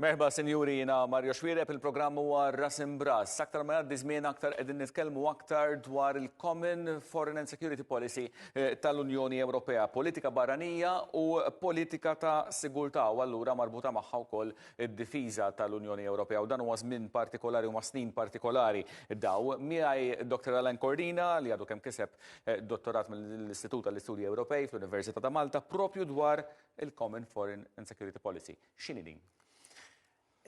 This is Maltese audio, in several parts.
Merħba sinjuri, jiena Mario Xuereb, il-programm huwa Ras Imbras. Aktar ma jgħaddi żmien aktar qegħdin nitkellmu aktar dwar il-Common Foreign and Security Policy eh, tal-Unjoni Ewropea, politika barranija u politika ta' sigurtà u allura marbuta magħha wkoll id-difiża tal-Unjoni Ewropea u dan huwa żmien partikolari huma snin partikolari daw. Miegħi Dr. Alan Cordina li għadu kemm kiseb eh, dottorat mill-Istitut tal-Istudji Ewropej fl-Università ta' Malta propju dwar il-Common Foreign and Security Policy. X'inhi din?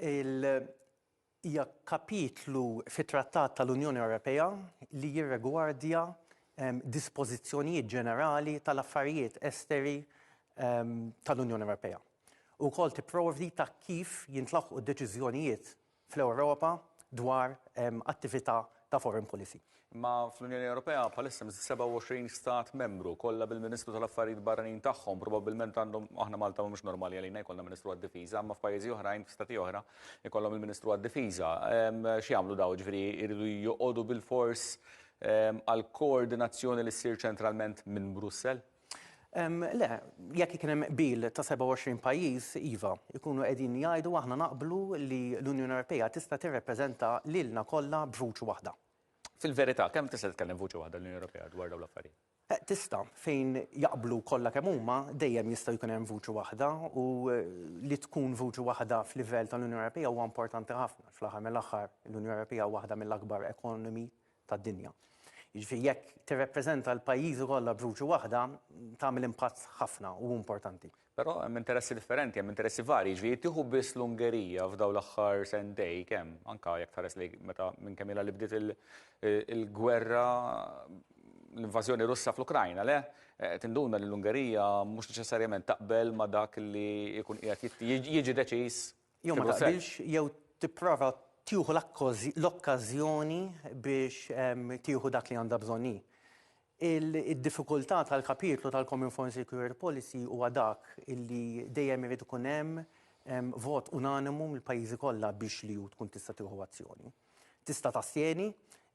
Il hija kapitlu fit-Trattat tal-Unjoni Ewropea li jirregwardja dispożizzjonijiet ġenerali tal-affarijiet esteri tal-Unjoni Ewropea. Ukoll tipprovdi ta' kif jintlaħqu deċiżjonijiet fl-Ewropa dwar attività ta' foreign policy. Imma fl-Unjoni Ewropea bħalissa hemm 27 stat membru, kollha bil-Ministru tal-Affarijiet Barranin tagħhom, probabbilment għandhom aħna Malta mhux normali għalina jkollna Ministru għad-Difiża, imma f'pajjiżi oħrajn, f'stati oħra, ikollhom il-Ministru għad-Difiża. X'jagħmlu daw? Ġifieri jridu joqogħdu bilfors għal koordinazzjoni li ssir ċentralment minn Brussell? Le, jekk ikun hemm qbil ta' 27 pajjiż, iva, ikunu qegħdin jgħidu aħna naqblu li l-Unjoni Ewropea tista' tirrepreżenta lilna kollha b'vuċi waħda. Fil-verità, kemm tista' titkellem vuċi waħda l-Unjoni Ewropea dwar dawn l-affarijiet? Eh, tista' fejn jaqblu kollha kemm huma dejjem jista' jkun hemm vuċi waħda u eh, li tkun vuċi waħda f'livell tal-Unjoni Ewropea huwa importanti ħafna. Fl-aħħar mill-aħħar l-Unjoni Ewropea waħda mill-akbar ekonomi tad-dinja. Jiġifieri jekk tirrappreżenta l-pajjiżi kollha b'vuċi waħda, tagħmel impatt ħafna u importanti. Però hemm interessi differenti, hemm interessi varji, jiġifieri tieħu biss l-Ungerija f'dawn l-aħħar sentej kemm, anke jekk tħares lejn meta minn kemm ilha li bdiet il-gwerra l-invażjoni Russa fl-Ukrajna, le? Eh, tinduna li l-Ungerija mhux neċessarjament taqbel ma' dak li jkun qiegħed jiġi deċiż Jew ma taqbilx jew tipprova tieħu l-okkażjoni biex tieħu dak li għandha bżonn hi. Id-diffikultà tal-kapitlu tal-Common Foreign Security Policy huwa dak illi dejjem irid ikun hemm vot unanimu mill-pajjiżi kollha biex li tkun tista' tieħu azzjoni. Tista' tastjeni,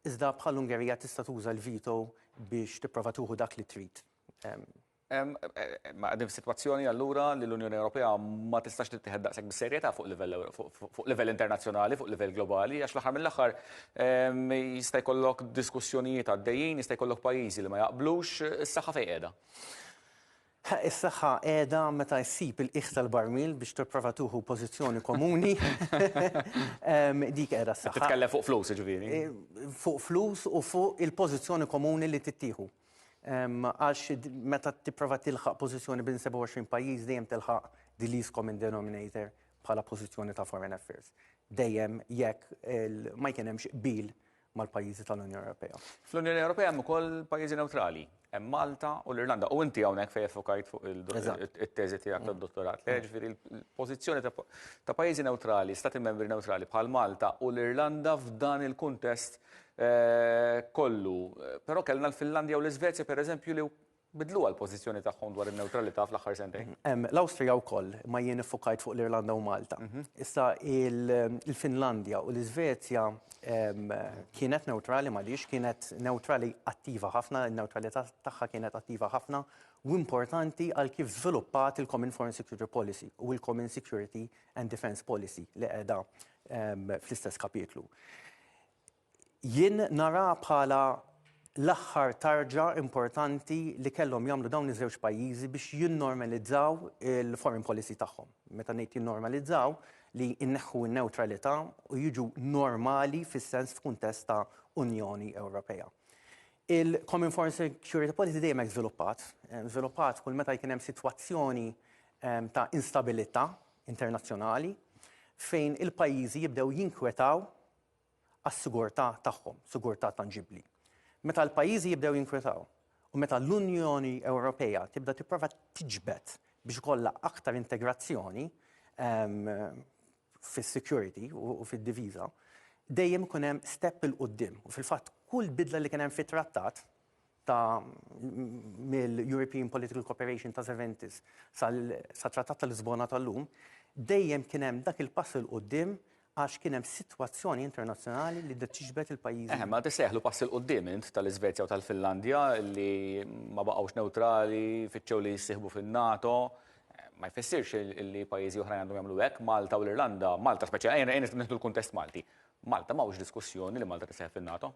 iżda bħall-Ungerija tista' tuża l-veto biex tipprova tieħu dak li trid. Ma qegħdin f'sitwazzjoni allura li l-Unjoni Ewropea ma tistax tittieħed daqshekk bis-serjetà fuq livell fuq livell internazzjonali, fuq livell globali, għax fl-aħħar mill-aħħar jista' jkollok diskussjonijiet għaddejjin, jista' jkollok pajjiżi li ma jaqblux, is-saħħa fejn qiegħda? Is-saħħa qiegħda meta ssib il-qiegħ tal-barmil biex tipprova tieħu pożizzjoni komuni. Dik qiegħda s-saħħa. Titkellem fuq flus, jiġifieri. Fuq flus u fuq il-pożizzjoni komuni li tittieħu. Għax meta tipprova tilħaq pożizzjoni bejn 27 pajjiż dejjem tilħaq the least common denominator bħala pożizzjoni ta' foreign affairs. Dejjem jekk ma jkun hemmx qbil mal-pajjiżi tal-Unjoni Ewropea. Fl-Unjoni Ewropea hemm ukoll pajjiżi neutrali, hemm Malta u l-Irlanda. U inti hawnhekk fejn effokajt fuq it-teżi tiegħek tad-dottorat. Ġifieri l-pożizzjoni ta' pajjiżi neutrali, stati membri neutrali bħal Malta u l-Irlanda f'dan il-kuntest kollu. Però kellna l-Finlandja u l-Iżvezja pereżempju li bidlu l-pożizzjoni tagħhom dwar in-newtralità fl-aħħar sentejn. L-Awstrija wkoll, ma jien iffukajt fuq l-Irlanda u Malta. Issa il-Finlandja u l-Iżvezja kienet neutrali m'għaliex, kienet neutrali attiva ħafna, il-neutralità tagħha kienet attiva ħafna u importanti għal kif żviluppat il-Common Foreign Security Policy u il-Common Security and Defence Policy li qiegħda fl-istess kapitlu. Jien nara bħala l-aħħar tarġa importanti li kellhom jagħmlu dawn iż-żewġ pajjiżi biex jinnormalizzaw il-foreign policy tagħhom. Meta ngħid jinnormalizzaw li jneħħu n-newtralità u jiġu normali fis-sens f'kuntest ta' Unjoni Ewropea. Il-Common Foreign Security Policy dejjem hekk żviluppat, żviluppat kull meta jkun hemm sitwazzjoni ta' instabilità internazzjonali fejn il-pajjiżi jibdew jinkwetaw għas-sigurtà tagħhom, sigurtà tanġibbli. Meta l-pajjiżi jibdew jinkwetaw u meta l-Unjoni Ewropea tibda tipprova tiġbed biex ikollha aktar integrazzjoni fis-security u fid-diviża, dejjem ikun hemm step 'il quddiem. U fil-fatt kull bidla li kien hemm fit-trattat ta' mill-European Political Cooperation ta' 70s sal-Trattat ta' Lisbona tal-lum, dejjem kien hemm dak il-pass 'il quddiem għax kien hemm sitwazzjoni internazzjonali li bdiet tiġbed il-pajjiżi. Eħe, ma tissejjaħlu pass 'il quddiem int tal-Iżvezja u tal-Finlandja li ma baqgħux newtrali, fittxew li jissieħbu fin-NATO. Ma jfissirx li pajjiżi oħrajn għandhom jagħmlu hekk, Malta u l-Irlanda, Malta speċjali, ejja nieħdu l-kuntest Malti. Malta m'hawnx diskussjoni li Malta tisseħeb fin-NATO.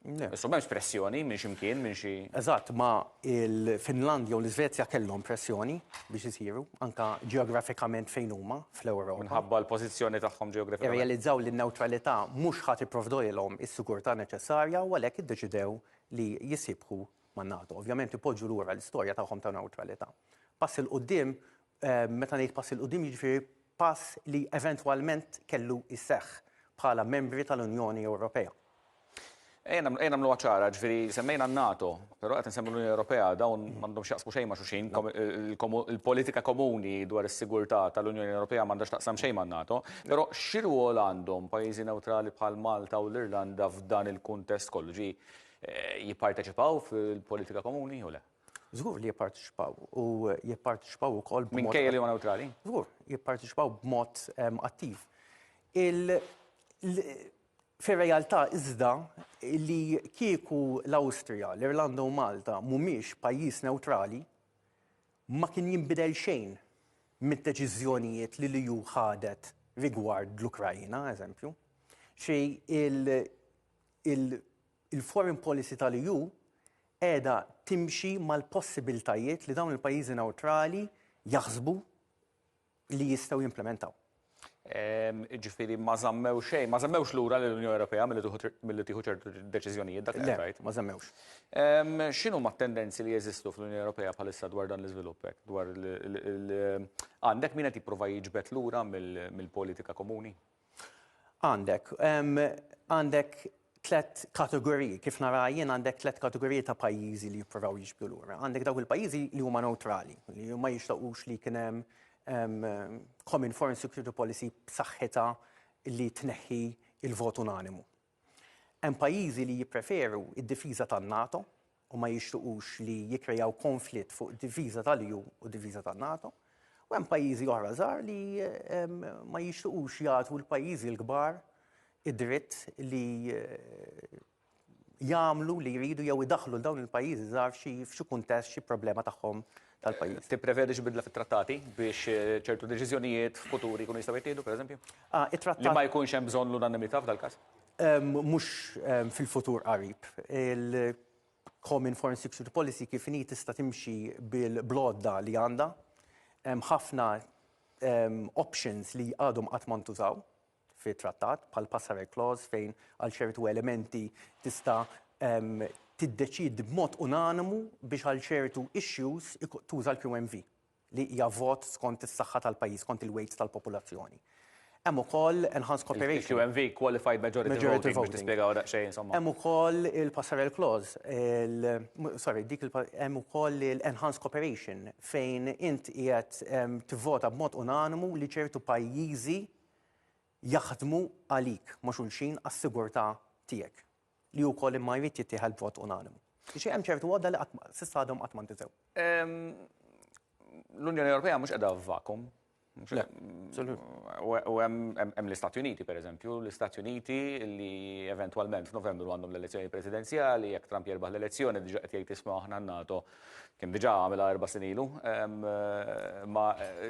Issa m'hemmx pressjoni minn xi mkien, minn xi. Eżatt, ma il-Finlandja u l-Iżvezja kellhom pressjoni biex isiru, anka ġeografikament fejn huma fl-Ewropa. Minħabba l-pożizzjoni tagħhom ġeografikament. Irrealizzaw li n-newtralità mhux ħa tipprovdilhom is-sigurtà neċessarja u għalhekk iddeċidew li jissibħu man-NATO. Ovvjament ipoġġu lura l-istorja tagħhom ta' newtralità. Pass 'il quddiem, meta ngħid pass 'il quddiem jiġifieri pass li eventwalment kellu jseħħ bħala membri tal-Unjoni Ewropea. Ejja nagħmluha ċara, ġifieri semmejna n-NATO, però qed insemmu l-Unjoni Ewropea, dawn m'għandhom x'jaqsmu xejn ma' xulxin, il-politika komuni dwar is-sigurtà tal-Unjoni Ewropea m'għandha x'taqsam xejn man-NATO. Però xi rwol għandhom pajjiżi newtrali bħal Malta u l-Irlanda f'dan il-kuntest kollu? Ġi jipparteċipaw fil-politika komuni jew le? Żgur li jipparteċipaw u jipparteċipaw ukoll b'mod. Minkejja li huma newtrali? Żgur, jipparteċipaw b'mod attiv. Fir-realtà iżda li kieku l-Awstrija, l-Irlanda u Malta mhumiex pajjiż newtrali, ma kien jinbidel xejn mid-deċiżjonijiet li l-EU ħadet rigward l-Ukrajna, eżempju. Xi il-foreign policy tal-EU qiegħda timxi mal-possibiltajiet li dawn il-pajjiżi newtrali jaħsbu li jistgħu jimplementaw. Ġifieri ma żammew xejn, ma żammewx lura lill-Unjoni Ewropea milli tieħu ċertu deċiżjonijiet dak li qed tgħid. Ma żammewx. X'inhuma t-tendenzi li jeżistu fl-Unjoni Ewropea bħalissa dwar dan l-iżvilupp hekk? Dwar għandek min qed jipprova jiġbed lura mill-politika komuni? Għandek. Għandek tlett kategoriji, kif nara jien għandek tlett kategoriji ta' pajjiżi li jippruvaw jiġbdu lura. Għandek dawk il-pajjiżi li huma neutrali, li ma jixtaqux li kien hemm Common Foreign Security Policy b'saħħitha li tneħħi il-vot unanimu. Hemm pajjiżi li jippreferu id-difiża tan-NATO u ma jixtiqux li jikkrejaw konflitt fuq difiża tal-EU u difiża tan-NATO. U hemm pajjiżi oħra żgħar li ma jixtiqux jagħtu l-pajjiżi l-kbar id-dritt li jagħmlu li jridu jew idaħħlu l dawn il-pajjiżi żgħar f'xi kuntest xi problema tagħhom tal-pajjiż. Tipprevedi xi bidla fit-trattati biex ċertu deċiżjonijiet futuri jkunu jistgħu jittieħdu, pereżempju? Ah, it-trattat. Li ma jkunx hemm bżonn l-unanimità f'dal-każ? Mhux fil-futur qarib. Il-Common Foreign Security Policy kif inhi tista' timxi bil-għodda li għandha. Hemm ħafna options li għadhom qatt ma ntużaw fit-trattat, bħal passerelle clause fejn għal ċertu elementi tista' tiddeċiedi b'mod unanimu biex għal ċertu issues tuża l-QMV li hija vot skont is-saħħa tal-pajjiż, skont il-weight tal-popolazzjoni. Hemm ukoll enhanced cooperation. Il-QMV, Qualified Majority Voting, biex tispjegaw daqsxejn insomma. Hemm ukoll il-passerelle clause, sorry, dik hemm ukoll il-enhanced cooperation fejn int qiegħed tivvota b'mod unanimu li ċertu pajjiżi jaħdmu għalik ma' xulxin għas-sigurtà tiegħek, li wkoll imma jrid jittieħed b'vot unanimu. Jiġifieri hemm ċertu għodda li qatt s'issa għadhom qatt ma ntużew. L-Unjoni Ewropea mhux qiegħda f'vacuum. Le, U hemm l-Istati Uniti, per eżempju, l-Istati Uniti li eventwalment f'Novembru għandhom l-elezzjoni presidenzjali, jekk Trump jerbaħ l-elezzjoni diġà qed jgħid isma' aħna n-NATO Kien diġà għamilha erba' snin ilu, ma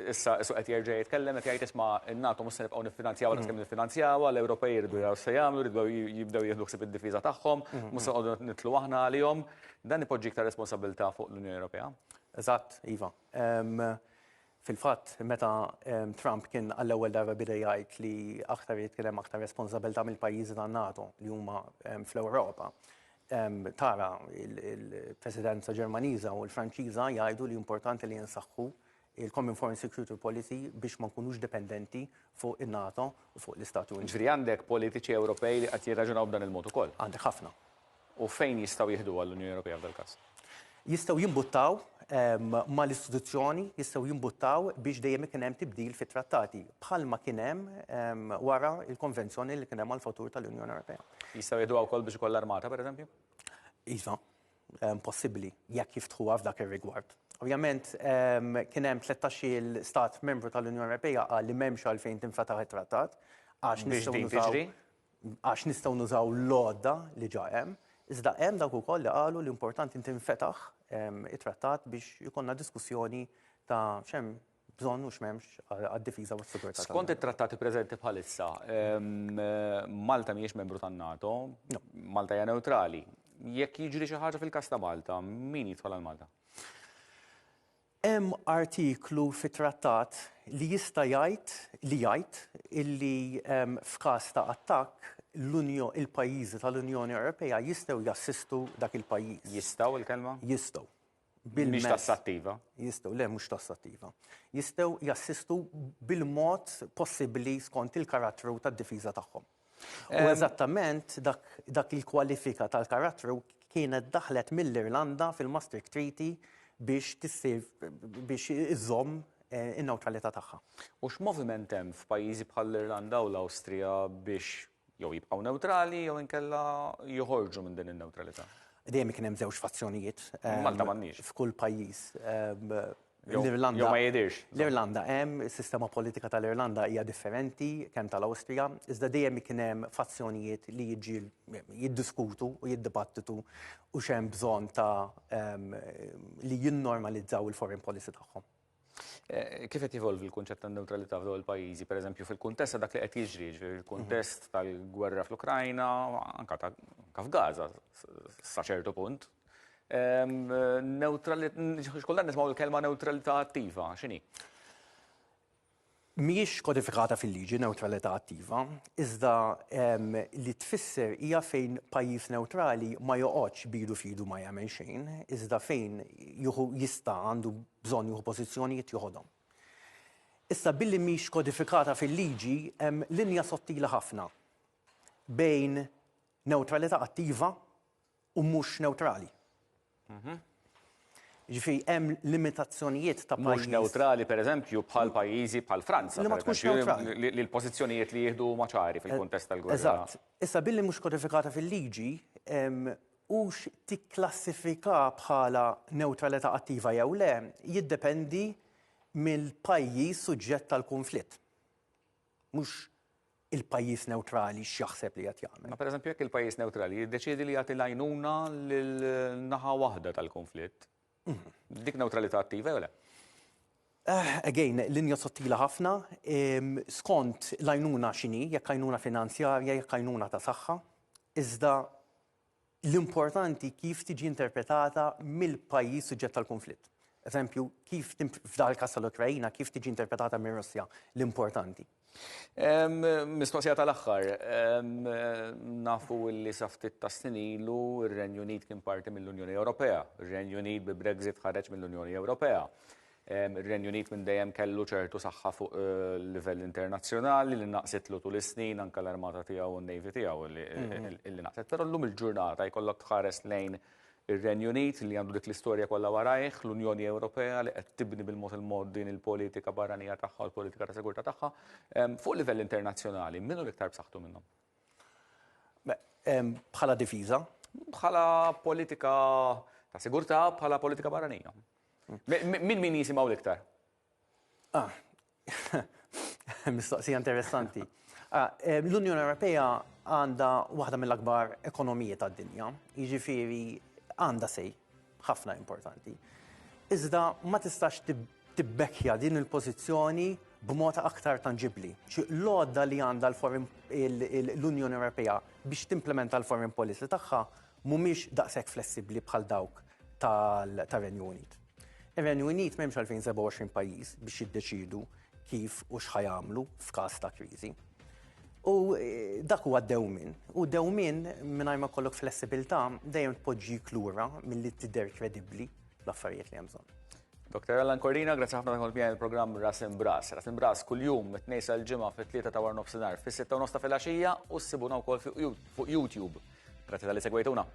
issa qisu qed jerġa' jitkellem qed jgħid isma' n-NATO mhux se nibqgħu niffinanzjawha daqs kemm niffinanzjawha, l-Ewropej jridu jaraw x'se jagħmlu, jridu jibdew jieħdu ħsieb id-difiża tagħhom, mhux se noqogħdu nidħlu aħna għalihom. Dan ipoġġi iktar responsabbiltà fuq l-Unjoni Ewropea? Eżatt, iva. Fil-fatt, meta Trump kien għall-ewwel darba beda jgħid li aktar irid kien hemm aktar responsabilità mill-pajjiżi tan-NATO li huma fl-Ewropa, tara il-Presidenza Ġermaniża u l-Franċiża jgħidu li importanti li jinsaħħu il-Common Foreign Security Policy biex ma nkunux dipendenti fuq in-NATO u fuq l-Istati Uniti. Ġifieri għandek politiċi Ewropej li qed jirraġunaw b'dan il-mod ukoll? Għandek ħafna. U fejn jistgħu jieħduha l-Unjoni Ewropea f'dal-każ? Jistgħu jimbuttaw mal-istituzzjoni, jistgħu jimbuttaw biex dejjem ikun hemm tibdil fit-trattati, bħalma kien hemm wara l-konvenzjoni li kien hemm għall-futur tal-Unjoni Ewropea. Jistgħu jieħduha wkoll biex ikollha armata, pereżempju? Iva, possibbli, jekk jiftħuha f'dak ir-rigward. Ovvjament, kien hemm 13-il stat membru tal-Unjoni Ewropea qal li m'hemmx għalfejn tinfetaħ it-trattat għax nistgħu nużaw għax nistgħu nużaw l-għodda li ġa hemm, iżda hemm dawk ukoll li qalu li importanti tinfetaħ it-trattat biex ikollna diskussjoni ta' x'hemm bżonn u x'm'hemmx għad-difiża u s-sigurtà. Skont it-trattati preżenti bħalissa, Malta mhijiex membru tan-NATO, Malta hija neutrali. Jekk jiġri xi ħaġa fil-każ ta' Malta, min jidħol għal Malta? Hemm artiklu fit-trattat li jista' jgħid li jgħid illi f'każ ta' attakk l-Unjo il-pajjiżi tal-Unjoni Ewropea jistgħu jassistu dak il-pajjiż. Jistgħu il-kelma? Jistgħu. Mhix tassattiva. Jistgħu, le mhux tassattiva. Jistgħu jassistu bil-mod possibbli skont il-karattru tad-difiża tagħhom. U eżattament dak, dak il-kwalifika tal-karattru kienet daħlet mill-Irlanda fil-Maastricht Treaty biex tissir biex iżomm eh, in-newtralità tagħha. U x'moviment hemm f'pajjiżi bħall-Irlanda u l-Awstrija biex jew jibqgħu newtrali jew inkella joħorġu minn din in-newtralità? Dejjem kien hemm żewġ fazzjonijiet. Malta m'għandniex. F'kull pajjiż. L-Irlanda. Jew ma jidhirx. L-Irlanda hemm, is-sistema politika tal-Irlanda hija differenti kemm tal-Awstrija, iżda dejjem kien hemm fazzjonijiet li jiġi jiddiskutu u jiddibattitu u x'hemm bżonn ta' li jinnormalizzaw il-foreign policy tagħhom. Eh, kif qed jevolvi l-kunċett tan-newtralità f'dawn il-pajjiżi, pereżempju fil-kuntest ta' dak li qed jiġri, ġifieri fil-kuntest tal-gwerra fl-Ukrajna, anka ta' anka f'Gaza sa ċertu punt. Xkultant nismgħu l-kelma newtralità attiva, x'inhi? Mhijiex kodifikata fil-liġi newtralità attiva, iżda li tfisser hija fejn pajjiż newtrali ma joqgħodx b'idu f'idu ma jagħmel xejn, iżda fejn jieħu jista' għandu bżonn jieħu pożizzjonijiet joħodhom. Issa billi mhix kodifikata fil-liġi hemm linja sottili ħafna bejn newtralità attiva u mhux newtrali. Mhm. Ġifieri hemm limitazzjonijiet ta' pajjiż. Mhux newtrali pereżempju bħal pajjiżi bħal Franza. Li ma tkunx newtrali. Li l-pożizzjonijiet li jieħdu huma ċari fil-kuntest tal-gwerra. Eżatt. Issa billi mhux kodifikata fil-liġi, hux tikklassifika bħala newtralità attiva jew le, jiddependi mill-pajjiż suġġett tal-kunflitt. Mhux il-pajjiż newtrali x'jaħseb li qed jagħmel. Ma pereżempju jekk il-pajjiż newtrali jiddeċiedi li jagħti l-għajnuna lil naħa waħda tal-konflitt, mhm. dik newtralità attiva jew le? Uh, again, linja sottila ħafna, skont l-għajnuna x'inhi, jekk għajnuna finanzjarja, jekk għajnuna ta' saħħa, iżda L-importanti kif tiġi interpretata mill-pajjiż suġġett tal-kunflitt. Eżempju, kif f'dal każ tal-Ukrajina, kif tiġi interpretata mir-Russja, l-importanti. Mistoqsija tal-aħħar. Nafu li sa ftit ta' snin ilu r-Renju Unit kien parti mill-Unjoni Ewropea. Ir-Renju Unit bi Brexit ħareġ mill-Unjoni Ewropea. Ir-Renju Unit minn dejjem kellu ċertu saħħa fuq livell internazzjonali li naqsitlu tul is-snin anke l-armata tiegħu u n-Navy tiegħu li naqset. Però llum il-ġurnata jkollok tħares lejn ir-Renju Unit li għandu dik l-istorja kollha warajh, l-Unjoni Ewropea li qed tibni bil-mod il-mod din il-politika barranija tagħha u l-politika ta' sigurtà tagħha. Fuq livell internazzjonali, min hu l-iktar b'saħħtu minnhom? Bħala difiża? Bħala politika ta' sigurtà, bħala politika barranija. Min min jisimgħu l-iktar? Ah, mistoqsija interessanti. Ah, eh, L-Unjoni Ewropea għandha waħda mill-akbar ekonomiji tad-dinja, jiġifieri għandha sej ħafna importanti. Iżda ma tistax tibbekkja din il-pożizzjoni b'mod aktar tanġibbli. L-għodda li għandha l-Unjoni Ewropea biex timplementa l-foreign policy tagħha mhumiex daqshekk flessibbli bħal dawk tar-Renju Unit. Ir-Renju Unit m'hemmx għalfejn 27 pajjiż biex jiddeċiedu kif u x'ħa jagħmlu f'każ ta' kriżi. U eh, dak huwa dewmin. U dewmin mingħajr ma kollok flessibilità dejjem tpoġġik lura milli tidher kredibbli l-affarijiet li hemm bżonn. Dr. Alan Corina, grazzi ħafna ta' kont il-programm Ras Imbras. Ras Imbras kuljum mit-tnejn sal-ġimgħa fit-tlieta ta' war nofsinhar fis-sitta u nofs ta' filgħaxija u ssibuna wkoll fuq YouTube. Grazzi tal-li segwejtuna.